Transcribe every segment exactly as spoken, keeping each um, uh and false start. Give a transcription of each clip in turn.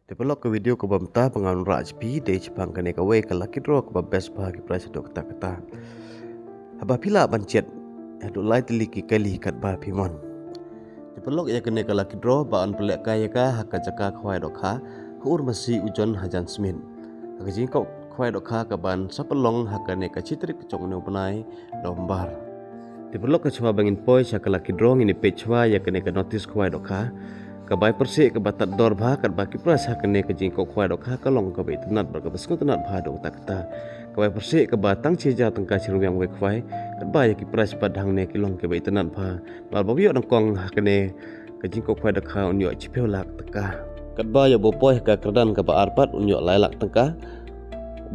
Te paralok, ka video kaba mynta ba ngan wanrah sha phi dei shaphang kane kawei ka lucky draw kaba best bha, ki prize haduh katta katta. Haba phi lah ban jied haduh lai tylli ki kali katba phi mon. Te paralok, ïa kane ka lucky draw ba yn pynlehkai ïa ka ha ka jaka Khwai Dohkha, ha Urmasi Ujon, Hajan Smit, ha ka jingkop Khwai Dohkha kaban sa pynlong ha kane ka shi tarik jong une u bnai November. Te paralok, ka shwa ba ngin poi sha ka lucky draw, ngin ïa peit shwa ïa kane ka notice Khwai Dohkha, ka bai pyrshah kaba tad dor bha, katba ki prize ha kane ka jingkop Khwai Dohkha ka long kaba itynnad bad kaba sngewtynnad bha haduh katta katta. Ka bai pyrshah kaba tang shi hajar tyngka shi ryngwiang wei khwai, katba ïa ki prize pat hangne ki long kiba itynnad bha. Namar ba uba ïoh nyngkong ha kane ka jingkop Khwai Dohkha un ïoh shiphew lak tyngka. Katba ïa uba poi ha ka kyrdan kaba ar pat un ïoh lai lak tyngka,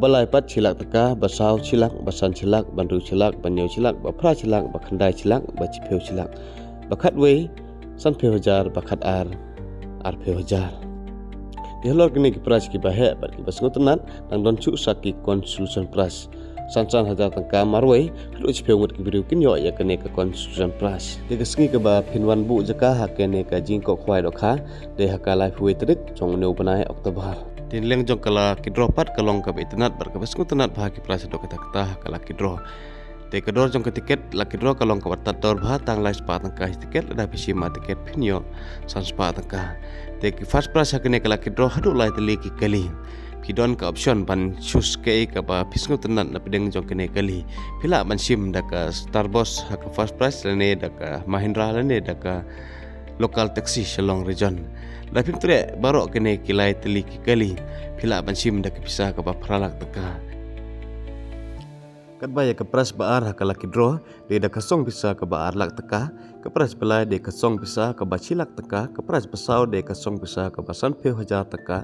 ba lai pat shi lak tyngka, ba saw shi lak, ba san shi lak, ba hynriew shi lak, ba hynñiew shi lak, ba phra shi lak, ba khyndai shi lak, ba shiphew shi lak, ba khatwei sanphew hajar, ba khatar arphew hajar. Te halor kine ki prize kiba heh bad kiba sngewtynnad, nang don shuh sa ki consolation prize. San san hajar tyngka marwei, haduh shiphew ngut ki briew kin ïoh ïa kane ka consolation prize. Te ka sngi kaba phin wan buh jaka ha kane ka jingkop Khwai Dohkha dei ha ka laiphew wei tarik jong une u bnai October. Te na liang jong ka lucky draw pat ka long kaba itynnad bad kaba sngewtynnad bha, ki prize haduh katta katta ha ka lucky draw. Te ka dor jong ka tiket lucky draw ka long kaba tad dor bha, tang lai spah tyngka shi tiket, lada phi shim ar tiket phin ïoh san spah tyngka. Te ki first prize ha kane ka lucky draw haduh lai tylli ki kali. Phi don ka option ban choose kaei kaba phi sngewtynnad na pdeng jong kane kali. Phi lah ban shim da ka Starboss ha ka first prize, lane da ka Mahindra, lane da ka local taxi Shillong Region. Lada phim treh baroh kine ki lai tylli ki kali, phi lah ban shim da ka pisa kaba phra lak tyngka. Katba ïa ka prize ba ar ha ka lucky draw dei da ka song pisa kaba ar lak tyngka, ka prize ba lai dei ka song pisa kaba shi lak tyngka, ka prize ba saw dei ka song pisa kaba sanphew hajar tyngka,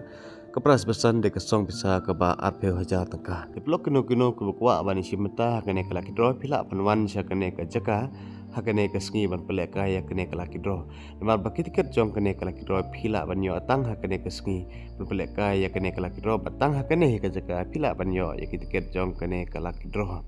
ka prize ba san dei ka song pisa kaba arphew hajar tyngka. Te paralok, kino kino kiba kwah ban ïashim bynta ha kane ka lucky draw, phi lah ban wan sha kane ka jaka ha kane ka sngi ban pynlehkai ïa kane ka lucky draw. Namar ba ki tiket jong kane ka lucky draw phi lah ban ïoh tang ha kane ka sngi ban pynlehkai ïa kane ka lucky draw, bad tang ha kane ka jaka phi lah ban ïoh ïa ki tiket jong kane ka lucky draw.